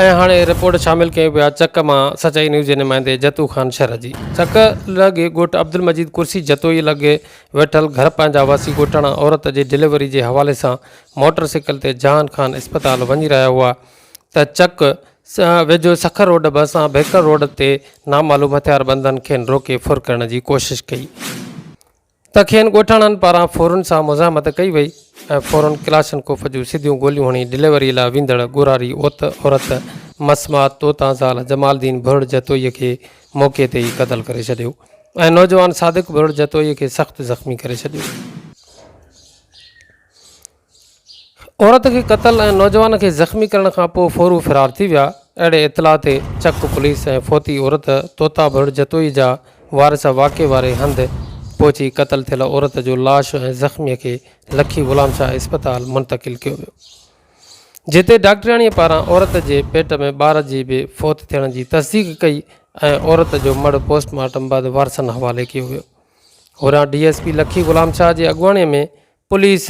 ۽ هاڻي رپورٽ شامل ڪيون پيا چڪ مان سچائي نيوز جي نمائندي جتو خان شر جي چڪ لڳ ڳوٺ عبدالمجيد ڪرسي جتوئي لڳ ويٺل گهر پنهنجا واسي ڳوٺاڻا عورت جي ڊليوري جي حوالي سان موٽر سائيڪل تي جهان خان اسپتال وڃي رهيا هئا ته چڪ ويجهو سکر روڊ ڀرسان ڀيڪر روڊ تي نامعلوم هٿياربندن کين روڪي ڦر ڪرڻ جي ڪوشش ڪئي. ته کين ڳوٺاڻن پاران ڦورن سان مزاحمت ڪئي وئي ۽ ڦورن ڪلاشنڪوف جون سڌيون گوليون هڻي ڊليوري لاء ويندڙ ڳورهاري عورت مسمات طوطان زال جمال دين ڀرڙ جتوئي کي موقعي تي ئي قتل ڪري ڇڏيو ۽ نوجوان صادق ڀرڙ جتوئي کي سخت زخمي ڪري ڇڏيو. عورت کي قتل ۽ نوجوان کي زخمي ڪرڻ کان پوء ڦورو فرار ٿي ويا، اهڙي اطلاع تي چڪ پوليس ۽ فوتي عورت طوطا ڀرڙ جتوئي جا وارث واقعي واري هنڌ پهچي قتل ٿيل عورت جو لاش ۽ زخمي کي لکي غلام شاهه اسپتال منتقل ڪيو ويو جتي ڊاڪٽرياڻي پاران عورت جي پيٽ ۾ ٻار جي به فوت ٿيڻ جي تصديق ڪئي ۽ عورت جو مڙهه پوسٽ مارٽم بعد وارثن حوالي ڪيو ويو هوڏانهن D S P Lakhi Ghulam Shah جي اڳواڻي ۾ پوليس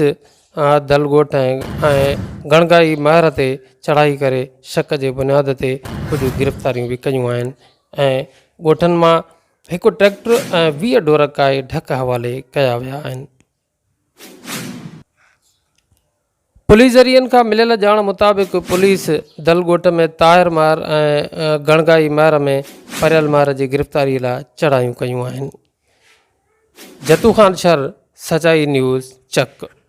دل ڳوٺ ۽ گڻگائي مهر تي چڙهائي ڪري شڪ جي بنياد تي ڪجهه گرفتاريون به ڪيون آهن ۽ ڳوٺن مان هڪ ٽريڪٽر ۽ 20 ڍور ڪاهي ڍڪ حوالي ڪيا ويا آهن. پوليس ذريعن کان مليل ڄاڻ مطابق پوليس دل ڳوٺ ۾ طاهر مهر ۽ گڻگائي مهر ۾ پريل مهر جي گرفتاري لاء چڙهايون ڪيون آهن. جتو خان شر، سچائي نيوز، چڪ.